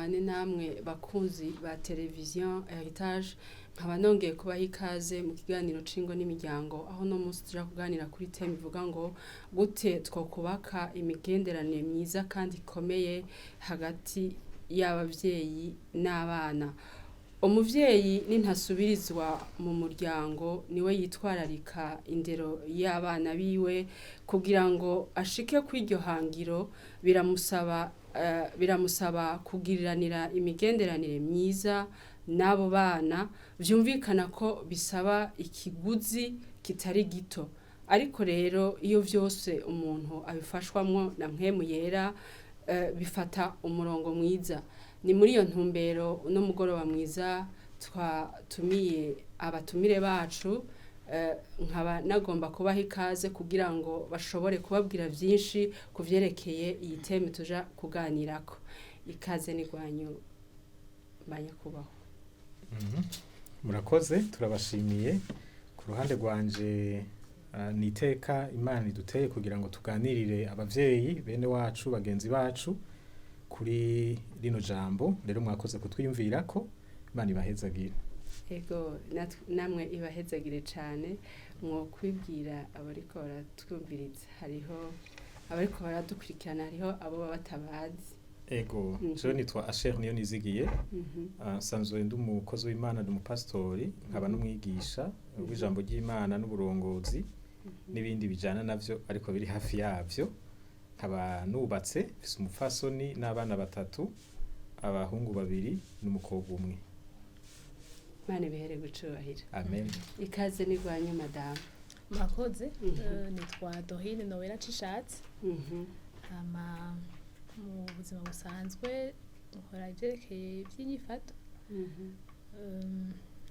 Abane namwe bakunzi ba televiziyo Heritage. Nkaba nongeye kubaha ikaze mu kiganiro c'ingo n'imiryango, aho no munsi tuja kuganira kuri thème ivuga ngo gute twokubaka imigenderanire myiza kandi ikomeye hagati y'abavyeyi n'abana. Umuvyeyi nintasubirizwa mu muryango, niwe yitwararika indero y'abana biwe. Kugira ngo ashike kw'iryo hangiro, biramusaba kugiriranira imigenderanire myiza n'abo bana. Vyumvikana ko bisaba ikiguzi kitari gito, ariko rero iyo vyose umuntu abifashwamwo na Mpwemu Yera, bifata umurongo mwiza. Ni muri iyo ntumbero uno mugoroba mwiza twatumiye abatumire bacu, nkaba nagomba kubaha ikaze kugira ngo bashobore kubabwira vyinshi ku vyerekeye iyi thème tuja kuganirako. Ikaze ni rwanyu, banyakubahwa. Murakoze, turabashimiye. Ku ruhande rwanje, ni iteka Imana iduteye kugira ngo tuganirire abavyeyi bene wacu, bagenzi bacu, kuri rino jambo. Rero mwakoze kutwiyumvirako, Imana ibahezagire. Ego, namwe ibahezagire cane. Mwokwibwira abariko baratwumviriza? Hariho abariko baradukurikirana, hariho abo baba batabazi. Ego, jewe nitwa Asher Niyo Nizigiye. Nsanzwe ndi umukozi w'Imana, ndi umupasitori, nkaba n'umwigisha w'ijambo ry'Imana n'uburongozi n'ibindi bijana navyo ariko biri hafi yavyo. Nkaba nubatse, mfise umupfasoni n'abana batatu, abahungu babiri n'umukobwa umwe. Imana ibihere gucubahira. Amen. Ikaze ni rwanyu, madamu. Murakoze. Nitwa Dorine Nowera Cishatse. Hama mu buzima busanzwe nkora ivyerekeye ivy'inyifato.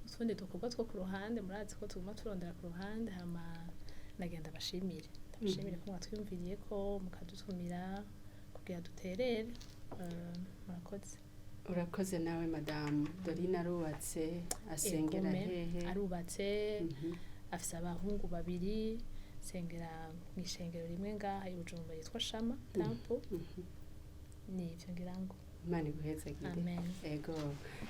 Utundi dukorwa two ku ruhande, murazi ko tuguma turondera ku ruhande. Hama nagenda bashimire, ndabashimire ko mwatwiyumviriye ko mukadutumira kugira duterere. Murakoze. Urakoze nawe, madamu Dorine. Arubatse, asengera Egome, hehe? Arubatse, afise abahungu babiri, sengera mw'ishengero rimwe ngaha i Bujumbura yitwa Shama Temple. Nivyo ngira ngo. Imana iguhezagire. Amen. Ego,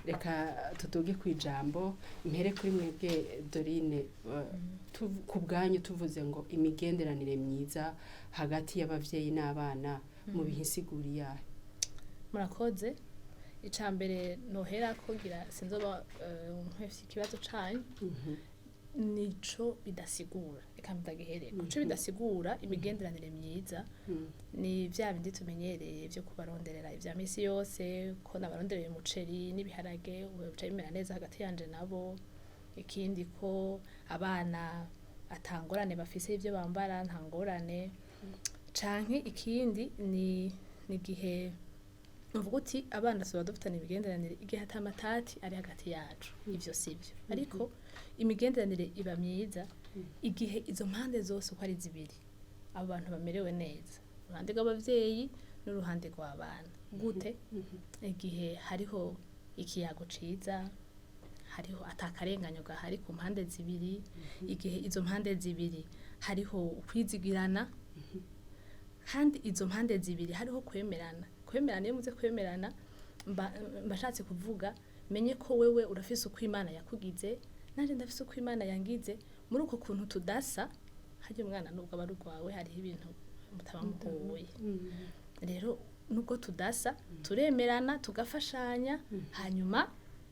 reka tuduge ku ijambo. Mpere kuri mwebwe, Dorine. Ku bwanyu, tuvuze ngo imigenderanire myiza hagati y'abavyeyi n'abana, mu bihe insiguri yayo? Murakoze. Ica mbere nohera kugira sinzoba nkefye ikibazo canyu, nico bidasigura, reka ndagihereko. Ico bidasigura imigenderanire myiza, ni vya bindi tumenyereye vyo kubaronderera ivya misi yose, ko nabarondereye umuceri n'ibiharage ubu bica bimera neza hagati yanje nabo. Ikindi, ko abana atangorane bafise ivyo bambara, nta ngorane. Canke ikindi ni igihe uvuga uti abana tuba dufitanye imigenderanire igihe ata matati ari hagati yacu. Ivyo sivyo, ariko imigenderanire iba myiza igihe izo mpande zose uko ari zibiri, abo bantu bamerewe neza, uruhande rw'abavyeyi n'uruhande rw'abana. Gute? Igihe hariho ikiyago ciza, hariho atakarenganyo gahari ku mpande zibiri, igihe izo mpande zibiri hariho ukwizigirana, kandi izo mpande zibiri hariho kwemerana. Kwemerana, iyo muze kwemerana, mba mbashatse kuvuga menye ko wewe urafise uko Imana yakugize, nanje ndafise uko Imana yangize. Muri uko kuntu tudasa, harya umwana nubwo aba ari urwawe, hariho ibintu mutaba muhuye. Rero nubwo tudasa, turemerana, tugafashanya, hanyuma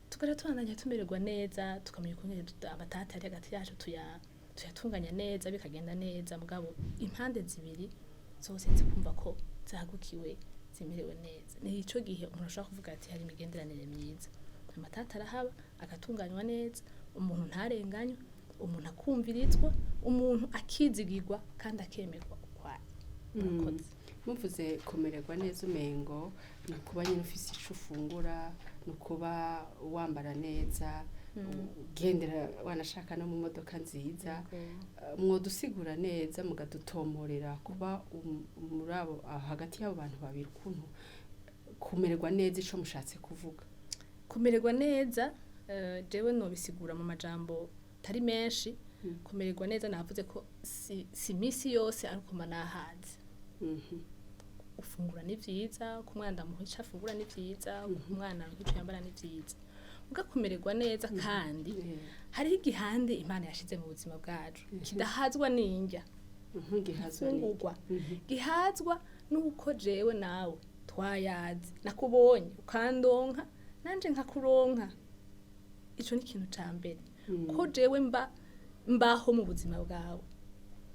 tugaca tubandanya tumererwa neza, tukamenya ukungene amatati ari hagati yacu tuyatunganya neza, bikagenda neza. Mugabo impande zibiri zose zikumva ko zagukiwe, zimerewe neza, ni ico gihe umuntu ashobora kuvuga ati hari imigenderanire myiza. Amatati arahaba, agatunganywa neza, umuntu ntarenganywe, umuntu akumvirizwa, umuntu akizigirwa kandi akemerwa ukwayo. Murakoze. Muvuze kumererwa neza, umengo ni ukuba nyine ufise ico ufungura, ni ukuba wambara neza, ugendera wanashaka no mu modoka nziza. Mwodusigura neza, mukadutomorera kuba muri abo, hagati y'abo bantu babiri, ukuntu kumererwa neza, ico mushatse kuvuga? Kumererwa neza, jewe nobisigura mu majambo tari menshi. Kumererwa neza, navuze ko si misi yose ariko mba nahaze. Gufungura ni vyiza, ku mwana ndamuha ico afungura ni vyiza, ku mwana aronka ico yambara ni vyiza, muga kumererwa neza kandi hariho igihande Imana yashize mu buzima bwacu kidahazwa n'indya. Gihazwa ni Gifungurwa gihazwa nuko jewe nawe twayazi, nakubonye ukandonka, nanje nkakuronka. Ico ni ikintu ca mbere, ko jewe mba mbaho mu buzima bwawe,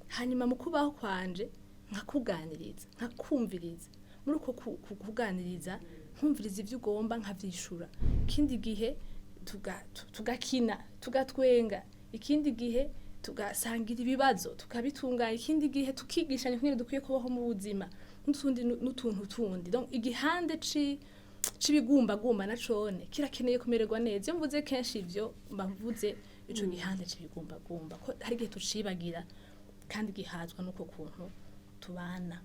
hanyuma mu kubaho kwanje nkakuganiriza, nkakumviriza. Muri uko kukuganiriza, nkumviriza ivyo ugomba, nkavyishura. Ikindi gihe tugakina, tugatwenga. Ikindi gihe tugasangira ibibazo, tukabitunganya. Ikindi gihe tukigishanya ukungene dukwiye kubaho mu buzima, n'utundi n'utuntu tundi. Donc igihande c'ibigumbagumba na cone kirakeneye kumererwa neza. Iyo mvuze kenshi ivyo, mba mvuze ico gihande c'ibigumbagumba, ko hari igihe tucibagira, kandi gihazwa n'uko kuntu tubana,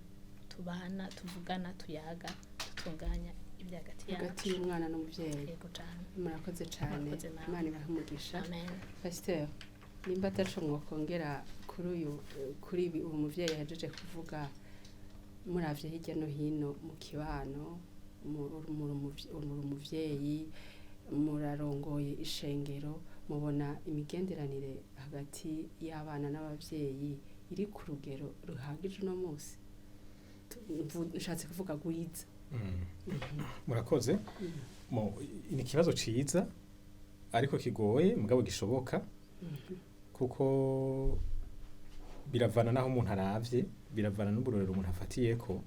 tuvugana, tuyaga, dutunganya ibiri hagati hagati yacu. y'umwana n'umuvyeyi. Yego cane. Murakoze cane. Murakoze nawe. Imana ibahe umugisha. Amen. Pasteur, nimba ataco mwokongera kuri uyu, kuri ibi uwo muvyeyi yahejeje kuvuga, muravye hirya no hino mu kibano, muri umuvyeyi, murarongoye ishengero, mubona imigenderanire hagati y'abana n'abavyeyi iri ku rugero ruhagije uno munsi? Nshatse kuvuga gwiza. Murakoze. Ni ikibazo ciza ariko kigoye, mugabo gishoboka, kuko biravana n'aho umuntu aravye, biravana n'uburorero umuntu afatiyeko.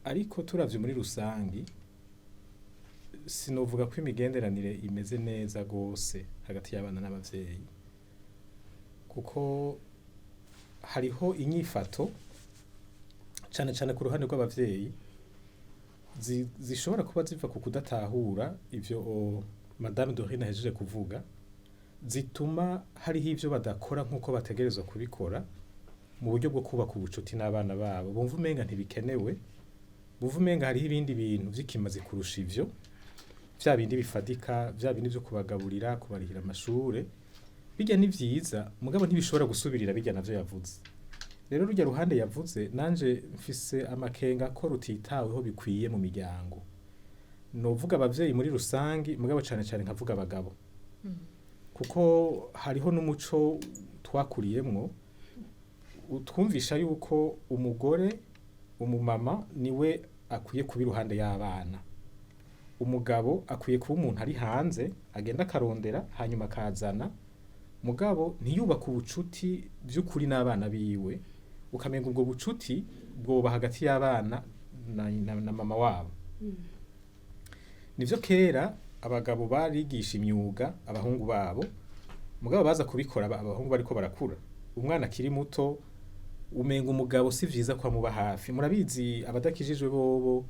Ariko turavye muri rusangi, sinovuga ko imigenderanire imeze neza gose hagati y'abana n'abavyeyi, kuko hariho inyifato cane cane ku ruhande rw'abavyeyi zishobora kuba ziva ku kudatahura ivyo Madame Dorine ahejeje kuvuga, zituma hariho ivyo badakora nk'uko bategerezwa kubikora mu buryo bwo kubaka ubucuti n'abana babo. Bumva umenga ntibikenewe, bumva umenga hariho ibindi bintu vy'ikimazi kurusha ivyo, vya bindi bifadika, vya bindi vyo kubagaburira, kubarihira amashure. Bijya ni vyiza, mugabo ntibishobora gusubirira bijya navyo yavuze. Rero rujya ruhande yavuze, nanje mfise amakenga ko rutitaweho bikwiye mu miryango. Novuga abavyeyi muri rusangi, mugabo cane cane nkavuga abagabo, kuko hariho n'umuco twakuriyemwo utwumvisha yuko umugore, umumama, niwe akwiye kuba iruhande y'abana, umugabo akwiye kuba umuntu ari hanze, agenda akarondera hanyuma akazana, mugabo ntiyubake ubucuti by'ukuri n'abana biwe. Ukamenga ubwo bucuti bwoba hagati y'abana na mama wabo. Nivyo, kera abagabo barigisha imyuga abahungu babo, mugabo baza kubikora abahungu bariko barakura. Umwana akiri muto, umenga umugabo si vyiza ko amuba hafi. Murabizi, abadakijijwe bobo,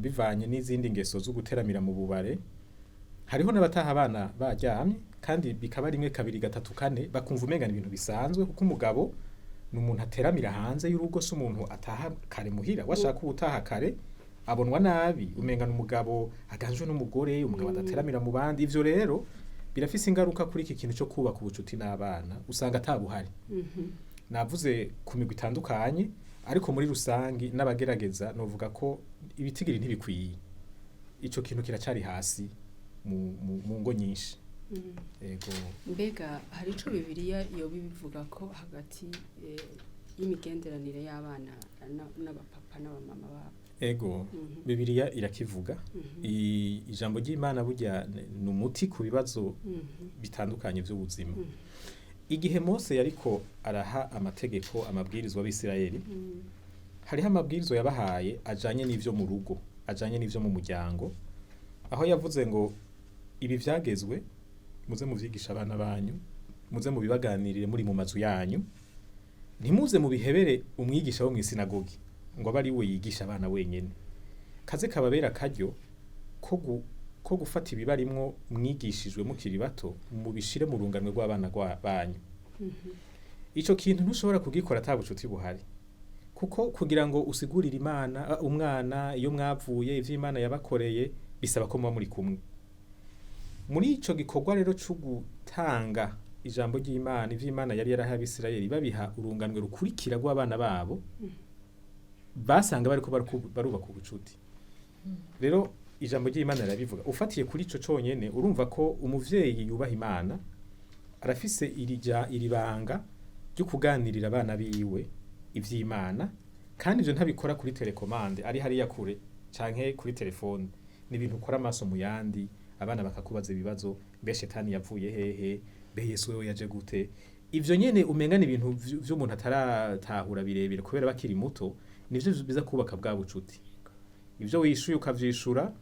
bivanye n'izindi ngeso zo guteramira mu bubare, hariho n'abataha abana baryamye, kandi bikaba rimwe, kabiri, gatatu, kane, bakumva umenga ni ibintu bisanzwe, kuko umugabo ni umuntu ateramira hanze y'urugo, si umuntu ataha kare muhira. Washaka ubutaha kare abonwa nabi, umenga ni umugabo aganjwe n'umugore, umugabo adateramira mu bandi. Ivyo rero birafise ingaruka kuri iki kintu cyo kubaka ubucuti n'abana, usanga atabuhari. Navuze ku migwi itandukanye, ariko muri rusangi n'abagerageza, novuga ko ibitigiri ntibikwiye, ico kintu kiracari hasi mu ngo nyinshi. Ego. Mbega hari ico Bibiliya yoba ibivuga ko hagati y'imigenderanire y'abana n'abapapa n'abamama babo? Ego, Bibiliya irakivuga. Ijambo ry'Imana burya ni umuti ku bibazo bitandukanye by'ubuzima. Igihe Mose yariko araha amategeko, amabwirizwa ab'Isirayeli, hariho amabwirizwa yabahaye ajanye n'ivyo mu rugo, ajanye n'ivyo mu muryango, aho yavuze ngo ibi vyagezwe muze muvyigisha abana banyu, muze mubibaganirire muri mu mazu yanyu, ntimuze mubihebere umwigisha wo mw'isinagogi ngo abe ari we yigisha abana wenyene. Kaze kababera akaryo ko gufata ibibarimwo mwigishijwe mukiri bato, mubishire mu runganwe rw'abana banyu. Ico kintu ntushobora kugikora ata bucuti buhari, kuko kugira ngo usigurire Imana umwana iyo mwavuye, ivyo Imana yabakoreye, bisaba ko muba muri kumwe muri ico gikorwa. Rero co gutanga ijambo ry'Imana, ivyo Imana yari yarahaye Abisirayeli, babiha urunganwe rukurikira rw'abana babo. Basanga bariko barubaka ubucuti. Rero ijambo ry'Imana rirabivuga. Ufatiye kuri ico conyene, urumva ko umuvyeyi yubaha Imana arafise iri banga ryo kuganirira abana biwe ivy'Imana, kandi ivyo ntabikora kuri télécommande ari hariya kure canke kuri telefone. Ni ibintu ukora amaso mu yandi, abana bakakubaza ibibazo: mbe shetani yavuye hehe? Mbe Yesu wewe yaje gute? Ivyo nyene umenga ni ibintu vy'umuntu ataratahura birebire kubera bakiri muto, nivyo biza kubaka bwa bucuti. Ivyo wishuye ukavyishura,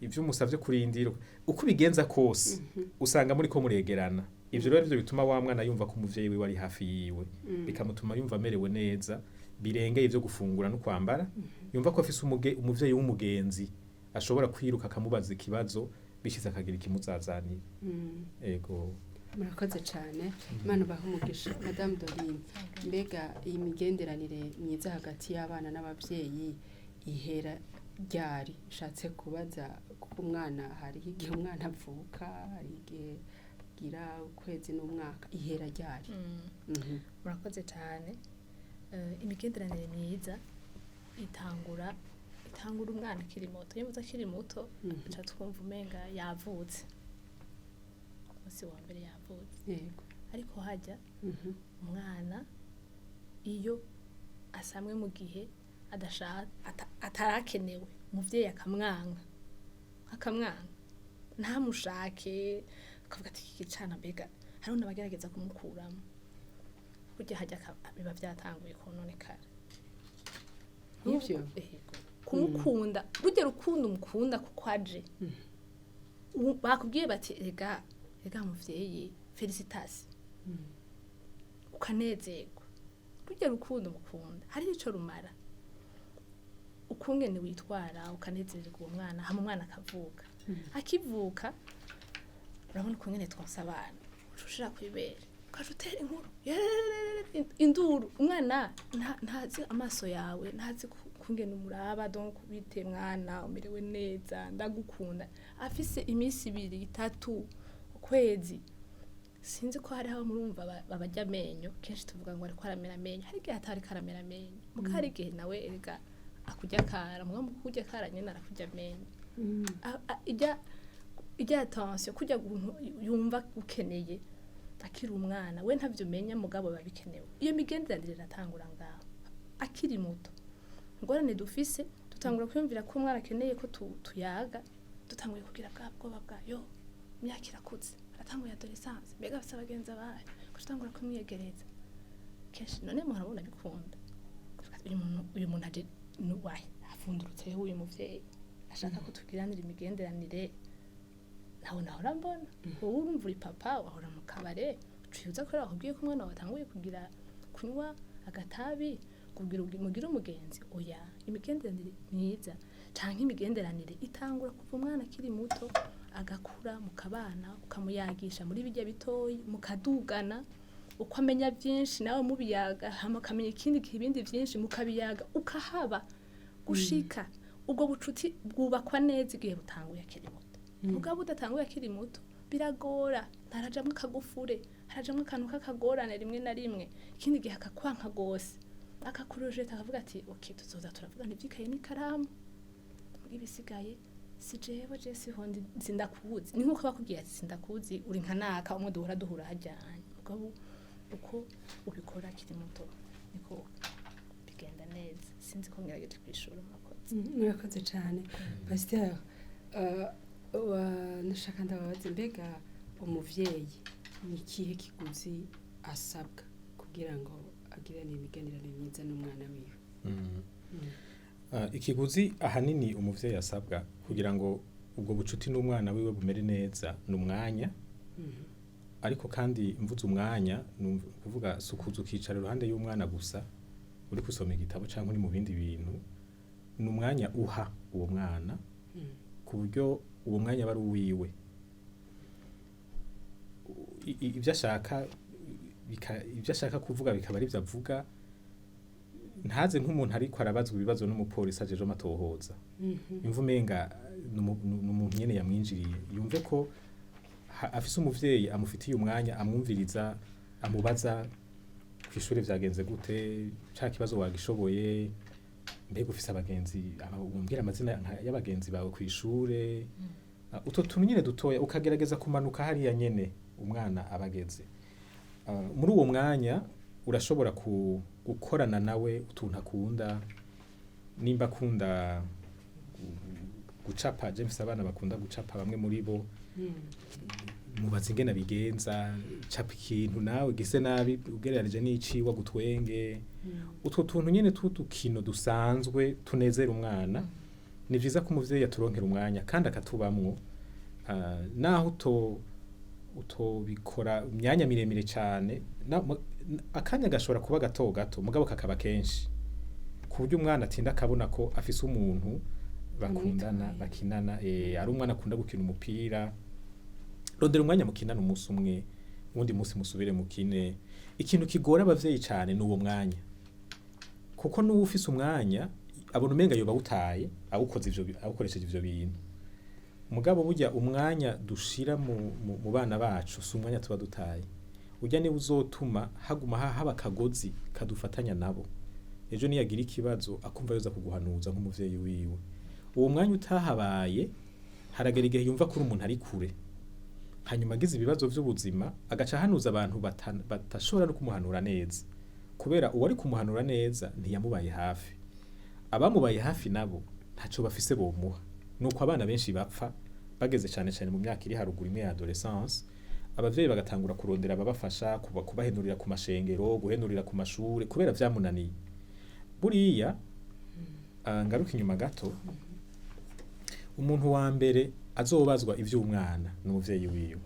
ivyo umusavye kurindira, uko ubigenza kose usanga muri ko muregerana. Ivyo rero nivyo bituma wa mwana yumva ko umuvyeyi wiwe ari hafi yiwe, bikamutuma yumva amerewe neza birengeye ivyo gufungura no kwambara. Yumva ko afise umuvyeyi w'umugenzi ashobora kwiruka akamubaza ikibazo, bishize akagira ikimuzazanira. Ego. Murakoze cyane, Imana ubahe umugisha. Madamu Dorine, mbega iyi migenderanire myiza hagati y'abana n'ababyeyi ihera ryari? Nshatse kubaza kuko umwana, hariho igihe umwana avuka, hari igihe agira ukwezi n'umwaka. Ihera ryari? Murakoze cyane. Imigenderanire myiza itangura umwana akiri muto. Iyo mvuze akiri muto, ca twumva umenga yavutse umunsi wa mbere yavutse. Ariko hajya umwana iyo asamwe mu gihe adashaka, atarakenewe, umuvyeyi akamwanka ntamushake, akavuga ati iki cana, mbega hariho n'abagerageza kumukuramo, burya hajya biba vyatanguye kononekara. Nivyo? Yego. Kumukunda, burya rukundo umukunda kuko aje. Bakubwiye bati rega rega muvyeyi, félicitations, ukanezerwa. Burya rukundo mukunda hari ico rumara, ukungene witwara ukanezererwa uwo mwana. Hama umwana akavuka, akivuka urabona ukungene twonsa abana, uca ushira kw'ibere, ukaca utera inkuru, yerererere, induru. Umwana ntazi amaso yawe, ntazi kungene umuraba. Donc bite mwana, umerewe neza, ndagukunda. Afise iminsi 2, 3, ukwezi, sinzi ko hariho abo murumva babarya amenyo. Kenshi tuvuga ngo ariko aramera amenyo, hari igihe atariko aramera amenyo, muga hari igihe nawe erega akurya akara, muga mu kurya akara nyene arakurya amenyo. Ijya attention kurya guntu yumva ukeneye akiri umwana, we ntavyo umenya, mugabo biba bikenewe. Iyo migenderanire iratangura ngaho akiri muto. Ingorane dufise, dutangura kwiyumvira ko umwana akeneye ko tuyaga, dutanguye kugira bwa bwoba bwa yo imyaka irakuze, aratanguye adolescence, mbega afise abagenzi abahe, ko tutangura kumwiyegereza kenshi. None muharabona bikunda, uyu muntu aje nuwahe, afundurutseho uyu muvyeyi ashaka ko tugiranira imigenderanire? Ntawe nahora mbona. Wowe urumva uri papa, wahora mu kabare, uciye uza kubera bakubwiye ko umwana wawe atanguye kugira kunywa agatabi, kugira mugire umugenzi. Oya, imigenderanire myiza canke imigenderanire itangura kuva umwana akiri muto, agakura mukabana, ukamuyagisha muri bijya bitoyi, mukadugana uko amenya byinshi nawe mubiyaga, hama akamenya ikindi gihe ibindi byinshi mukabiyaga, ukahaba gushika ubwo bucuti bwubakwa neza igihe butanguye akiri muto. Mugabo budatanguye akiri muto biragora, ntarajamwo akagufure, harajamwo akantu k'akagorane rimwe na rimwe, ikindi gihe akakwanka gose, akakurojeta, akavuga ati ok, tuzoza turavugana ivy'ikaye n'ikaramu, ibisigaye si jewe, je siho ndi, sindakuzi. Ni nkuko bakubwiye ati sindakuzi, uri nka naka umwe duhora duhura hajyanye. Mugabo uko ubikora akiri muto niko bigenda neza. Sinzi ko ngerageje kwishura, murakoze. Murakoze cyane, pasiteri. Nashaka ndababaze, mbega umuvyeyi ni ikihe kiguzi asabwa kugira ngo agirane imigenderanire myiza n'umwana wiwe? Ikiguzi ahanini umuvyeyi asabwa kugira ngo ubwo bucuti n'umwana wiwe bumere neza ni umwanya. Ariko kandi mvuze umwanya, numva kuvuga si ukuza ukicara iruhande y'umwana gusa uri gusoma igitabo cyangwa uri mu bindi bintu. Ni umwanya uha uwo mwana ku buryo uwo mwanya aba ari uwiwe. Ibyo ashaka kuvuga bikaba ari byo avuga, ntaze nk'umuntu ariko arabazwa ibibazo n'umupolisi ajeje amatohoza, yumva umenga ni umuntu nyene yamwinjiriye. Yumve ko afise umuvyeyi amufitiye umwanya, amwumviriza, amubaza kw'ishure vyagenze gute, ca kibazo wagishoboye. Mbega ufise abagenzi? Umbwira amazina y'abagenzi bawe kw'ishure. Utwo tuntu nyene dutoya, ukagerageza kumanuka hariya nyene umwana abageze. Muri uwo mwanya urashobora gukorana nawe utuntu akunda. Nimba akunda gucapa, je mfise abana bakunda gucapa, bamwe muri bo, mubaza ingene abigenza: "Capa ikintu nawe gise nabi ugereranije n'iciwa gutwenge." Utwo tuntu nyene tw'udukino dusanzwe tunezera umwana, ni vyiza ko umuvyeyi aturonkera umwanya kandi akatubamwo. Naho utobikora imyanya miremire cane, akanya gashobora kuba gato gato, mugabo kakaba kenshi, ku buryo umwana atinda akabona ko afise umuntu bakundana, Amwitaye. bakinana. Ari umwana akunda gukina umupira, rondera umwanya mukinana umunsi umwe, uwundi munsi musubire mukine. Ikintu kigora abavyeyi cane ni uwo mwanya, kuko n'uwo ufise umwanya abona umenga yoba awutaye awukoze ivyo awukoresheje ivyo bintu. Mugabo burya umwanya dushira mu bana bacu si umwanya tuba dutaye. Urya niwe uzotuma haguma haba akagozi kadufatanya nabo. Ejo niyagira ikibazo, akumva yoza kuguhanuza nk'umuvyeyi wiwe. Uwo mwanya utahabaye, haragera igihe yumva ko uri umuntu ari kure, hanyuma agize ibibazo vy'ubuzima agaca ahanuza abantu batashobora no kumuhanura neza, kubera uwari kumuhanura neza ntiyamubaye hafi. Abamubaye hafi nabo ntaco bafise bomuha. Nuko abana benshi bapfa bageze cane cane mu myaka iri haruguru imwe ya adolescence, abavyeyi bagatangura kurondera ababafasha, kubahenurira ku mashengero, guhenurira ku mashure, kubera vyamunaniye. Buriya ngaruka inyuma gato, umuntu wa mbere azobazwa ivy'umwana ni umuvyeyi wiwe,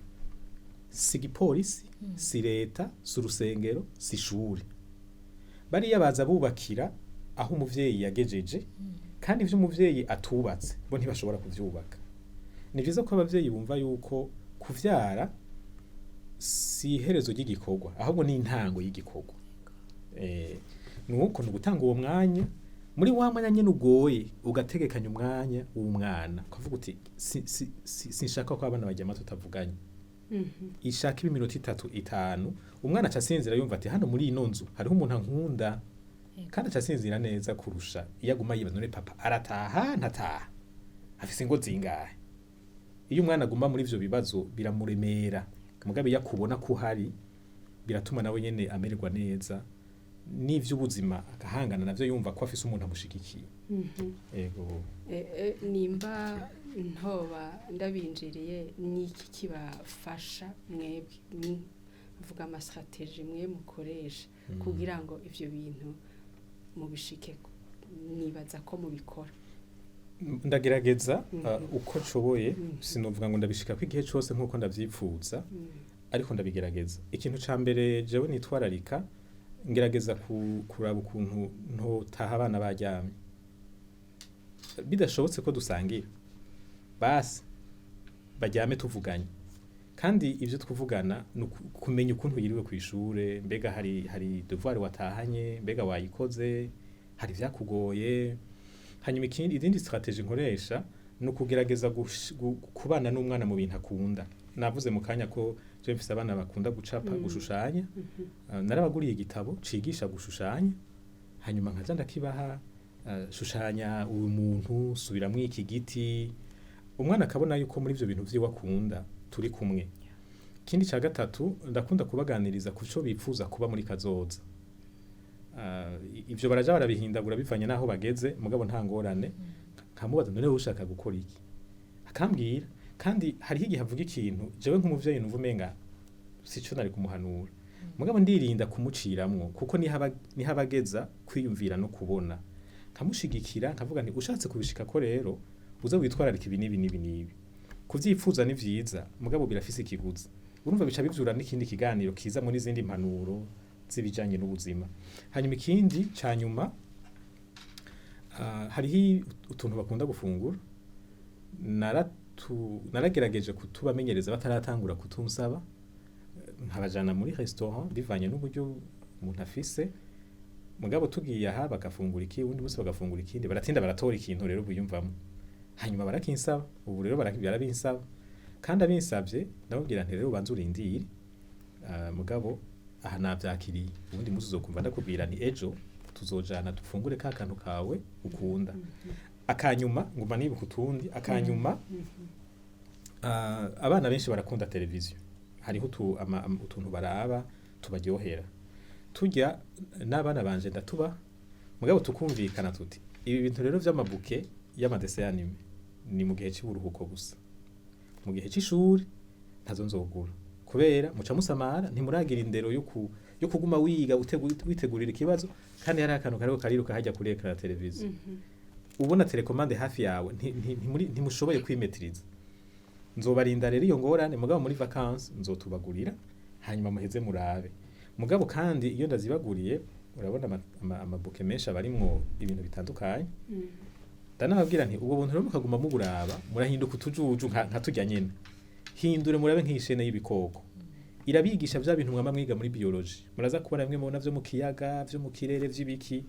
si igipolisi, si leta, si urusengero, si ishure. Bariya baza bubakira aho umuvyeyi yagejeje, kandi ivyo umuvyeyi atubatse bo ntibashobora kuvyubaka. Ni vyiza ko abavyeyi bumva yuko kuvyara si iherezo ry'igikorwa, ahubwo ni intango y'igikorwa. Nuko ni ugutanga uwo mwanya. Muri wa mwanya nyene ugoye, ugategekanya umwanya w'umwana, ukavuga uti: "Sinshaka ko abana baryama tutavuganye." Ishaka iba iminota 3, 5, umwana aca asinzira yumva ati: "Hano muri ino nzu hariho umuntu ankunda." Kandi aca asinzira neza kurusha iyo aguma yibaza: "None papa arataha, ntataha, afise ingo zingahe?" Iyo umwana aguma muri ivyo bibazo biramuremera. Mugabe iyo akubona ko uhari, biratuma nawe nyene amererwa neza n'ivy'ubuzima, agahangana navyo yumva ko afise umuntu amushigikiye. Ego. Nimba ntoba ndabinjiriye, ni iki kibafasha mwebwe? Mvuga ama stratégies mwe mukoresha kugira ngo ivyo bintu mubishikeko. Nibaza ko mubikora. Ndagerageza uko nshoboye. Sinovuga ngo ndabishika ko igihe cose nkuko ndavyipfuza, ariko ndabigerageza. Ikintu ca mbere jewe nitwararika, ngerageza kuraba ukuntu ntotaha abana baryamye. Bidashobotse ko dusangira, basi baryame tuvuganye. Kandi ivyo twuvugana ni kumenya ukuntu yiriwe kw'ishure: mbega hari devoir watahanye? Mbega wayikoze? Hari ivyakugoye? Hanyuma ikindi, izindi stratégie nkoresha ni ukugerageza kubana n'umwana mu bintu akunda. Navuze mu kanya ko je mfise abana bakunda gucapa, gushushanya. Narabaguriye igitabo cigisha gushushanya, hanyuma nkaja ndakibaha: "Shushanya uyu muntu, subiramwo iki giti." Umwana akabona yuko muri ivyo bintu vyiwe akunda turi kumwe. Ikindi ca gatatu, ndakunda kubaganiriza ku co bipfuza kuba muri kazoza. Ivyo baraja barabihindagura bivanye n'aho bageze, mugabo nta ngorane. Nkamubaza: "None wowe ushaka gukora iki?" Akambwira. Kandi hariho igihe avuga ikintu jewe nk'umuvyeyi numva umenga sico nari kumuhanura, mugabo ndirinda kumuciramwo, kuko niho abageza kwiyumvira no kubona. Nkamushigikira, nkavuga nti: "Ushatse kubishikako rero, uze witwararika ibi n'ibi n'ibi n'ibi. Kuvyifuza ni vyiza, mugabo birafise ikiguzi." Urumva bica bivyura n'ikindi kiganiro kiza muri izindi mpanuro z'ibijanye n'ubuzima. Hanyuma ikindi ca nyuma, hariho utuntu bakunda gufungura. Naragerageje kutubamenyereza bataratangura kutunsaba, nkabajana muri restaurant bivanye n'uburyo umuntu afise. Mugabo tugiye aha bagafungura iki, uwundi munsi bagafungura ikindi, baratinda baratora ikintu rero biyumvamo, hanyuma barakinsaba. Ubu rero barabinsaba, kandi abinsavye ndababwira nti: "Rero ubanze urindire, mugabo aha navyakiriye, uwundi munsi uzokumva ndakubwira nti ejo Tuzojana dufungure ka kantu kawe ukunda. Akanyuma, nguma nibuka utundi. Akanyuma, abana benshi barakunda televiziyo. Hariho utuntu baraba tubaryohera. Turya n'abana banje ndatuba, mugabo tukumvikana tuti ibi bintu rero vy'amabuke y'ama dessins animés ni mu gihe c'uburuhuko gusa, mu gihe c'ishuri ntazo nzogura, kubera muca musamara, ntimuragira indero yo kuguma wiga witegurira ikibazo, kandi hari akantu kariko kariruka hajya kuri écran ya televiziyo, ubona télécommande hafi yawe, ntimushoboye kwimetiriza. Nzobarinda rero iyo ngorane, mugabo muri vacances nzotubagurira, hanyuma muheze murabe. Mugabo kandi iyo ndazibaguriye, urabona amabuke menshi aba arimwo ibintu bitandukanye. Ndanababwira nti ubwo buntu rero mukaguma muburaba, murahinduka utujuju nka turya nyene. Hindure murabe nk'iyi chaîne y'ibikoko, irabigisha vya bintu mwama mwiga muri biologie. Muraza kubona bimwe mubona vyo mu kiyaga, vyo mu kirere, vy'ibiki.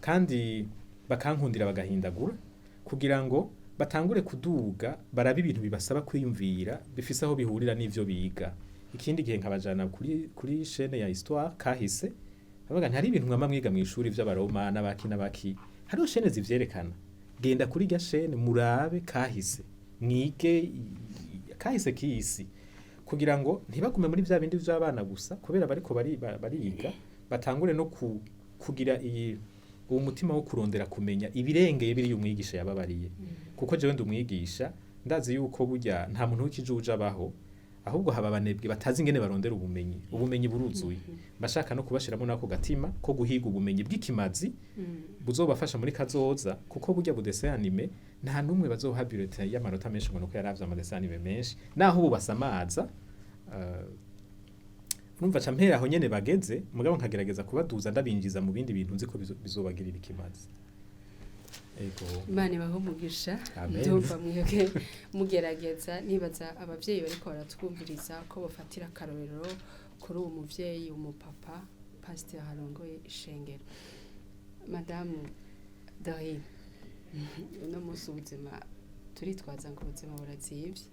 Kandi bakankundira bagahindagura kugira ngo batangure kuduga, barabe ibintu bibasaba kwiyumvira, bifise aho bihurira n'ivyo biga. Ikindi gihe nkabajana kuri chaîne ya histoire, kahise. Abaga ntari ibintu mwama mwiga mu ishuri vy'abaroma n'abaki n'abaki, hariho chaîne zivyerekana. Genda kuri rya chaîne murabe kahise, mwige kahise k'isi, kugira ngo ntibagume muri vya bindi vy'abana gusa, kubera bariko bariga, batangure no kugira iyi uwo mutima wo kurondera kumenya ibirengeye biri umwigisha yababariye. Kuko jewe ndi umwigisha, ndazi yuko burya nta muntu w'ikijuju abaho, ahubwo haba abanebwe batazi ingene barondera ubumenyi. Ubumenyi buruzuye. Bashaka no kubashiramo n'ako gatima ko guhiga ubumenyi bw'ikimazi buzobafasha muri kazoza, kuko burya bu dessin animé nta numwe bazoha bulletin y'amanota menshi ngo nuko yaravye ama dessins animés menshi, naho ubu basamaza. Urumva ca mpera aho nyene bageze, mugabo nkagerageza kubaduza, ndabinjiza mu bindi bintu nzi ko bizobagirira ikimazi. Ego. Imana ibahe umugisha. Amen. Ndumva mwebwe mugerageza. Nibaza abavyeyi bariko baratwumviriza ko bafatira akarorero kuri uwo muvyeyi, umupapa pasiteri arongoye ishengero. Madamu Dorine, uno munsi ubuzima, turitwaza ngo ubuzima burazimvye.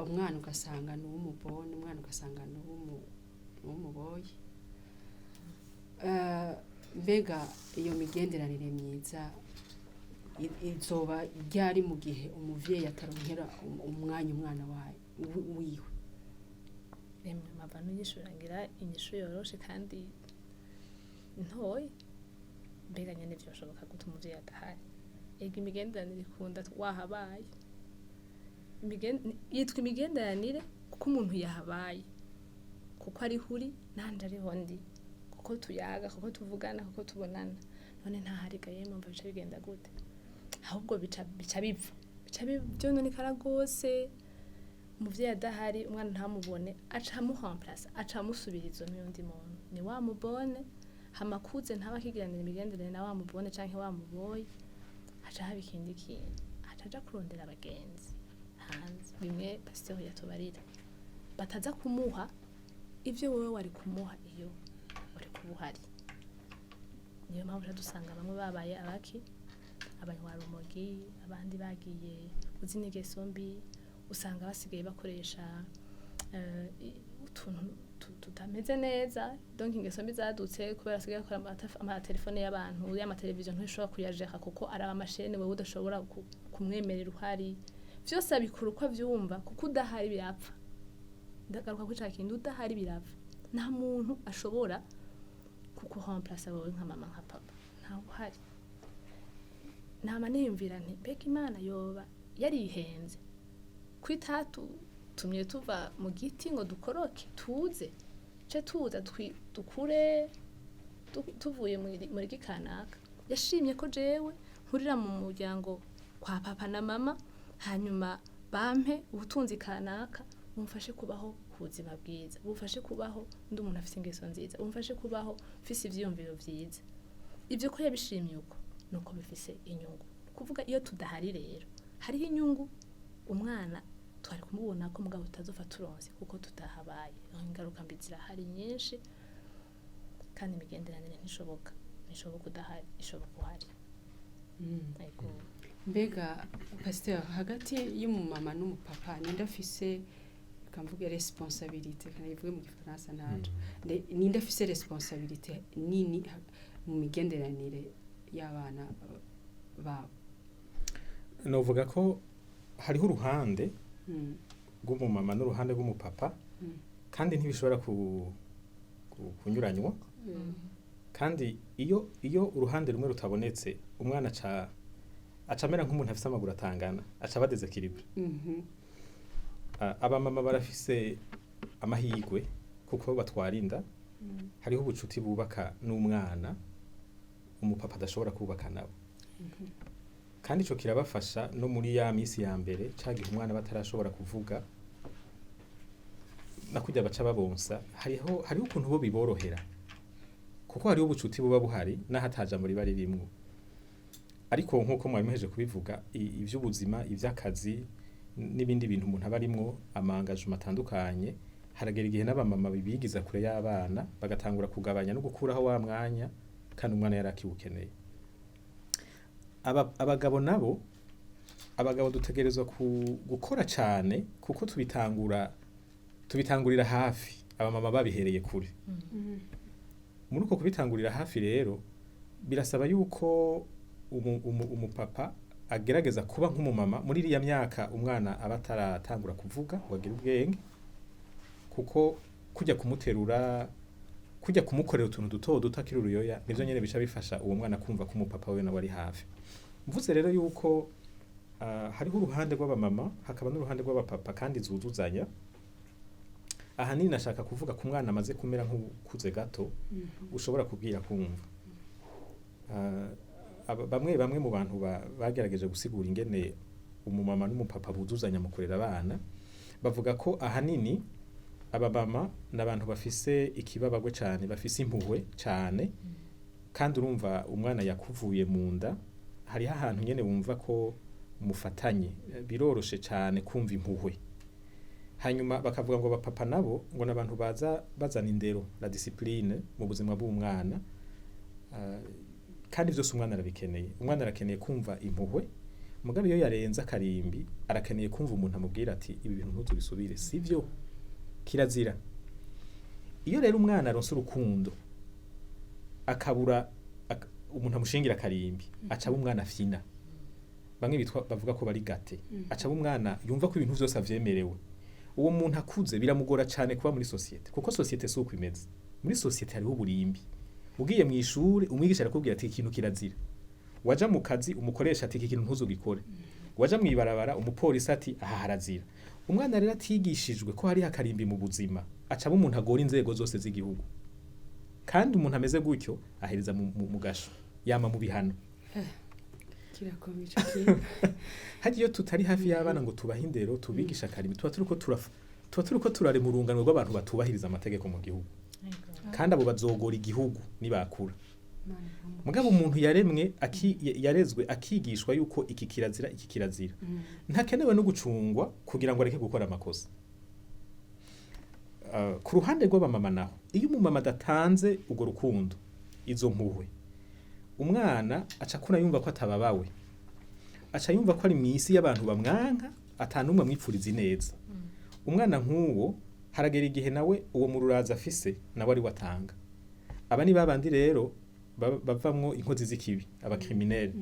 Umwana ugasanga ni uw'umubone, umwana ugasanga ni uw'umuboyi. Mbega iyo migenderanire myiza izoba ryari mu gihe umuvyeyi ataronkera umwanya umwana wiwe? Emwe, mpava n'inyishu, ngira inyishu yoroshe kandi ntoyi. Mbega nyene vyoshoboka gute umuvyeyi adahari? Ega imigenderanire ikunda wahabaye. Yitwa imigenderanire kuko umuntu yahabaye, kuko ariho uri nanje ariho ndi, kuko tuyaga, kuko tuvugana, kuko tubonana. None ntahari ga yemwe, mva bica bigenda gute? Ahubwo bica bipfa, bica vyononekara rwose. Umuvyeyi adahari, umwana ntamubone, aca amuhamplasa, aca amusubiriza n'uyundi muntu, ni wa mubone. Hama akuze ntaba akigiranira imigenderanire na wa mubone canke wa muboyi, haca haba ikindi kintu, aca aja kurondera abagenzi hanze, bimwe pasiteri yatubarira, bataza kumuha ivyo wewe wari kumuha iyo wari kuba uhari. Niyo mpamvu uca dusanga bamwe babaye abaki, abanywarumogi, abandi bagiye uzi n'ingeso mbi. Usanga basigaye bakoresha utuntu tutameze neza. Donc ingeso mbi zadutse kubera basigaye bakora amatelefone y'abantu, y'amateleviziyo ntishobora kuyajeka kuko araba ama chaînes wewe udashobora kumwemerera uhari. Vyose abikora uko avyumva kuko udahari birapfa. Ndagaruka kuri ca kindi, udahari birapfa. Nta muntu ashobora kukuhamplasa wowe nka mama, nka papa, ntawe uhari. Nama niyumvira nti mbega Imana yoba yarihenze ko itatumye tuva mu giti ngo dukoroke tuze ce tuza dukure tuvuye muri gikanaka? Yashimye ko jewe nkurira mu muryango kwa papa na mama, hanyuma bampe ubutunzi kanaka, bumfashe kubaho ubuzima bwiza, bumfashe kubaho ndi umuntu afise ingeso nziza, bumfashe kubaho mfise ivyiyumviro vyiza. Ivyo ko yabishimye uko, nuko bifise inyungu. Kuvuga iyo tudahari rero hariho inyungu umwana twari kumubona ko, mugabo tutazopfa turonse kuko tutahabaye. Ingaruka mbi zirahari nyinshi, kandi imigenderanire ntishoboka, ntishoboka udahari, ishoboka uhari. Ego. Mbega pasiteri, hagati y'umumama n'umupapa ninde afise Reka mvuge responsabilité, kanayivuge mu Gifaransa ntaco. Ninde afise responsabilité nini mu migenderanire y'abana babo? Novuga ko hariho uruhande rw'umumama n'uruhande rw'umupapa, kandi ntibishobora kunyuranywa. Kandi iyo uruhande rumwe rutabonetse, umwana aca amera nk'umuntu afise amaguru atangana, aca aba déséquilibré. Abamama barafise amahirwe kuko batwara inda, hariho ubucuti bubaka n'umwana umupapa adashobora kubaka nabo, kandi ico kirabafasha no muri ya misi ya mbere, ca gihe umwana batarashobora kuvuga na kurya baca babonsa, hariho ukuntu bo biborohera kuko hariho ubucuti buba buhari n'aho atajambo riba ririmwo. Ariko nk'uko mwari muheje kubivuga, ivy'ubuzima, ivy'akazi n'ibindi bintu umuntu aba arimwo, ama engagements atandukanye, haragera igihe n'abamama bibigiza kure y'abana, bagatangura kugabanya no gukuraho wa mwanya kandi umwana yari akiwukeneye. Abagabo nabo, abagabo dutegerezwa gukora cane kuko tubitangurira hafi, abamama babihereye kure. Muri uko kubitangurira hafi rero, birasaba yuko umupapa agerageza kuba nk'umumama muri iriya myaka umwana aba ataratangura kuvuga ngo agire ubwenge, kuko kujya kumuterura, kujya kumukorera utuntu duto duto akiri uruyoya, nivyo nyene bica bifasha uwo mwana kumva ko umupapa we nawe ari hafi. Mvuze rero yuko hariho uruhande rw'abamama hakaba n'uruhande rw'abapapa kandi zuzuzanya. Ahanini nashaka kuvuga ku mwana amaze kumera nk'ukuze gato, ushobora kubwira kumva. Bamwe bamwe mu bantu bagerageje gusigura ingene umumama n'umupapa buzuzanya mu kurera abana, bavuga ko ahanini abamama ni abantu bafise ikibabagwe cane, bafise impuhwe cane. Kandi urumva umwana yakuvuye mu nda, hariho ahantu nyene wumva ko mufatanye, biroroshe cane kumva impuhwe. Hanyuma bakavuga ngo abapapa nabo ngo ni abantu baza bazana indero, la discipline, mu buzima bw'umwana. Kandi vyose umwana arabikeneye. Umwana arakeneye kumva impuhwe, mugabo iyo yarenze akarimbi arakeneye kumva umuntu amubwira ati: "Ibi bintu ntuzubisubire, sivyo, kirazira." Iyo rero umwana aronse urukundo akabura umuntu amushingira akarimbi, aca aba umwana afyina, bamwe bitwa bavuga ko bari gâtés, aca aba umwana yumva ko ibintu vyose avyemerewe. Uwo muntu akuze biramugora cane kuba muri société, kuko société si uko imeze. Muri société hariho uburimbi. Ugiye mu ishure, umwigisha arakubwira ati: "Ikintu kirazira." Waja mu kazi, umukoresha ati: "Iki kintu ntuzugikore." Waja mw'ibarabara, umupolisi ati: "Aha harazira." Umwana rero atigishijwe ko hariho akarimbi mu buzima, aca aba umuntu agora inzego zose z'igihugu. Kandi umuntu ameze gutyo ahereza mu gasho, yama mu bihano. Kirakomeye ico kintu. Harya iyo tutari hafi y'abana ngo tubahe indero, tubigisha akarimbi, tuba turiko turarema urunganwe rw'abantu batubahiriza amategeko mu gihugu, kandi abo bazogora igihugu nibakura. Imana ibahe. Mugabo umuntu yaremwe yarezwe, akigishwa yuko iki kirazira, iki kirazira, ntakenewe no gucungwa kugira ngo areke gukora amakosa. Ku ruhande rw'abamama naho, iyo umumama adatanze urwo rukundo, izo mpuhwe, umwana aca akura yumva ko atababawe, aca yumva ko ari mw'isi y'abantu bamwanka, atanumwe amwipfuriza ineza. Umwana nk'uwo haragera igihe nawe uwo mururaza afise nawe ari we atanga. Aba ni babandi rero bavamwo inkozi z'ikibi, aba criminels,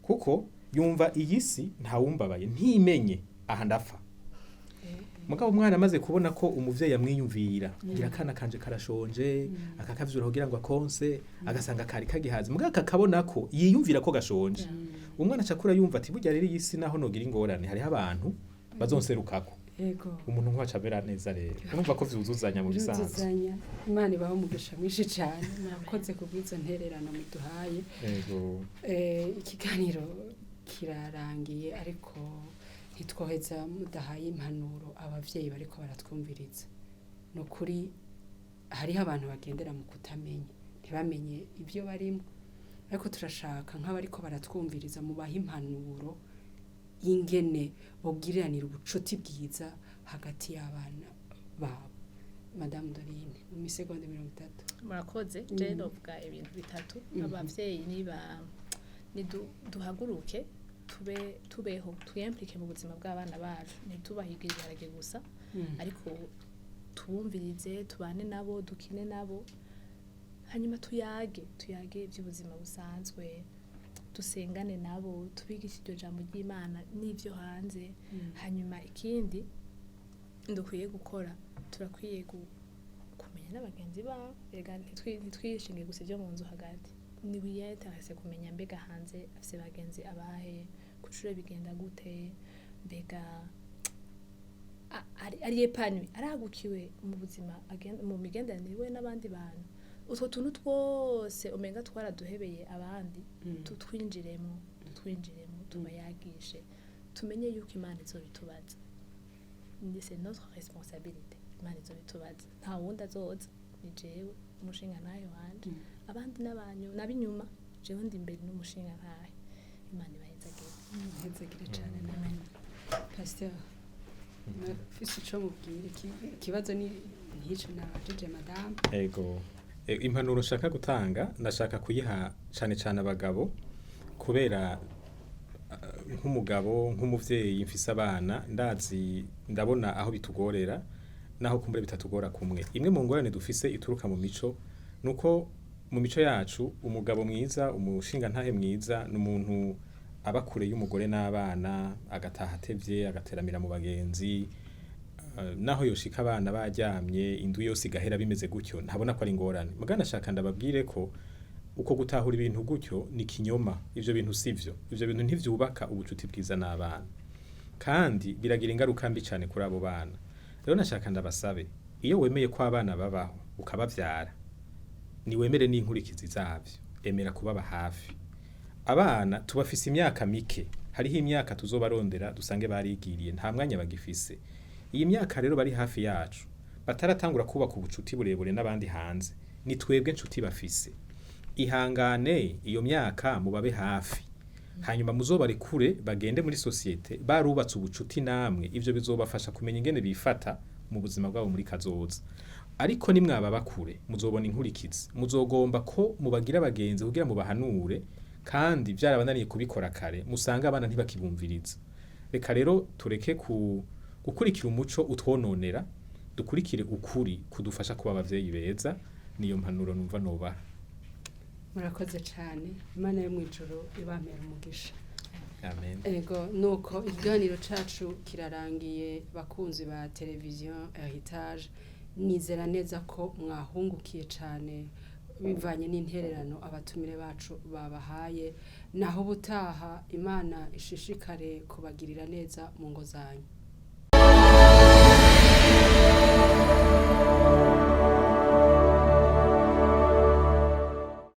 kuko yumva iyi si ntawumbabaye, ntimenye aha ndapfa. Mugabo umwana amaze kubona ko umuvyeyi amwiyumvira, ngira akana kanje karashonje, akakavyura kugira ngo akonse, agasanga kari kagihaze, mugabo akakabona ko yiyumvira ko gashonje, umwana acakura yumva ati: "Burya rero iyi si naho nogira ingorane, hariho abantu bazonserukako." Umuntu nk'uwo aca amera neza. Rero urumva ko vyuzuzanya mu bisanzwe. Biruzuzanya. Imana ibaho umugisha mwinshi cyane, murakoze kubw'izo ntererano muduhaye. Ikiganiro kirarangiye, ariko ntitwoheza mudahaye impanuro abavyeyi bariko baratwumviriza. Ni ukuri hariho abantu bagendera mu kutamenya, ntibamenye ibyo barimo, ariko turashaka nk'abariko baratwumviriza mubahe impanuro y'ingene bogiriranira ubucuti bwiza hagati y'abana babo. Madamu Dorine, mu misegonda 30. Murakoze. Je novuga ibintu bitatu. Abavyeyi niba duhaguruke, tube tubeho, twiyimplique mu buzima bw'abana bacu, ntitubahige ibiharage gusa. Ariko tubumvirize, tubane nabo, dukine nabo, hanyuma tuyage iby'ubuzima busanzwe, dusengane nabo, tubigishe iryo jambo ry'Imana n'ibyo hanze. Hanyuma ikindi dukwiye gukora, turakwiye kumenya n'abagenzi babo. Erega ntitwishinge gusa ibyo mu nzu hagati, ni wiyinteresse kumenya mbega hanze afise bagenzi abahe, kw'ishure bigenda gute, mbega ari épanoui, aragukiwe mu buzima, mu migenderanire we n'abandi bantu. Utwo tuntu twose umenga twaraduhebeye abandi, tutwinjiremo, tubayagishe, tumenye yuko Imana izobitubaza. Ni c'est notre responsabilité, Imana izobitubaza, nta wundi azoza, ni jewe umushinga ntahe wanje, abandi n'abanyu n'abinyuma, jewe ndi imbere n'umushinga ntahe. Imana ibahezagire. Hezagire cyane nawe, Pasteur. Mfise ico mubwira, ikibazo ni ntico nabajije madame. Ego. Impanuro nshaka gutanga, ndashaka kuyiha cane cane abagabo, kubera nk'umugabo, nk'umuvyeyi mfise abana, ndazi, ndabona aho bitugorera naho kumbure bitatugora kumwe. Imwe mu ngorane dufise ituruka mu mico, nuko mu mico yacu umugabo mwiza, umushinga ntahe mwiza, ni umuntu aba kure y'umugore n'abana, agataha atevye, agateramira mu bagenzi, naho yoshika abana baryamye, indu yose igahera bimeze gutyo, ntabona ko ari ingorane. Mugana shaka ndababwire ko uko gutahura ibintu gutyo ni kinyoma. Ivyo bintu sivyo, ivyo bintu ntivyubaka ubucuti bwiza n'abana, kandi biragira ingaruka mbi cyane kuri abo bana. Rero nashaka ndabasabe, iyo wemeye ko abana babaho ukabavyara, niwemere n'inkurikizi zavyo, emera kubaba hafi. Abana tubafise imyaka mike, hariho imyaka tuzobarondera dusange barigiriye, nta mwanya bagifise. Iyi myaka rero bari hafi yacu, bataratangura kubaka ubucuti burebure n'abandi hanze, ni twebwe nshuti bafise. Ihangane iyo myaka mubabe hafi, hanyuma muzobarekure bagende muri société barubatse ubucuti namwe. Ivyo bizobafasha kumenya ingene bifata mu buzima bwabo muri kazoza. Ariko nimwaba bakure, muzobona inkurikizi, muzogomba ko mubagira abagenzi kugira mubahanure, kandi vyarabananiye kubikora kare, musanga abana ntibakibumviriza. Reka rero tureke ku gukurikira umuco utwononera, dukurikire ukuri kudufasha kuba abavyeyi beza. Niyo mpanuro numva nobaha. Murakoze cyane, Imana yo mu ijuru ibamera umugisha. Amen. Ego, nuko ikiganiro cacu kirarangiye. Bakunzi ba televiziyo Heritage, nizera neza ko mwahungukiye cyane bivanye n'intererano abatumire bacu babahaye. Naho ubutaha, Imana ishishikare kubagirira neza mu ngo zanyu.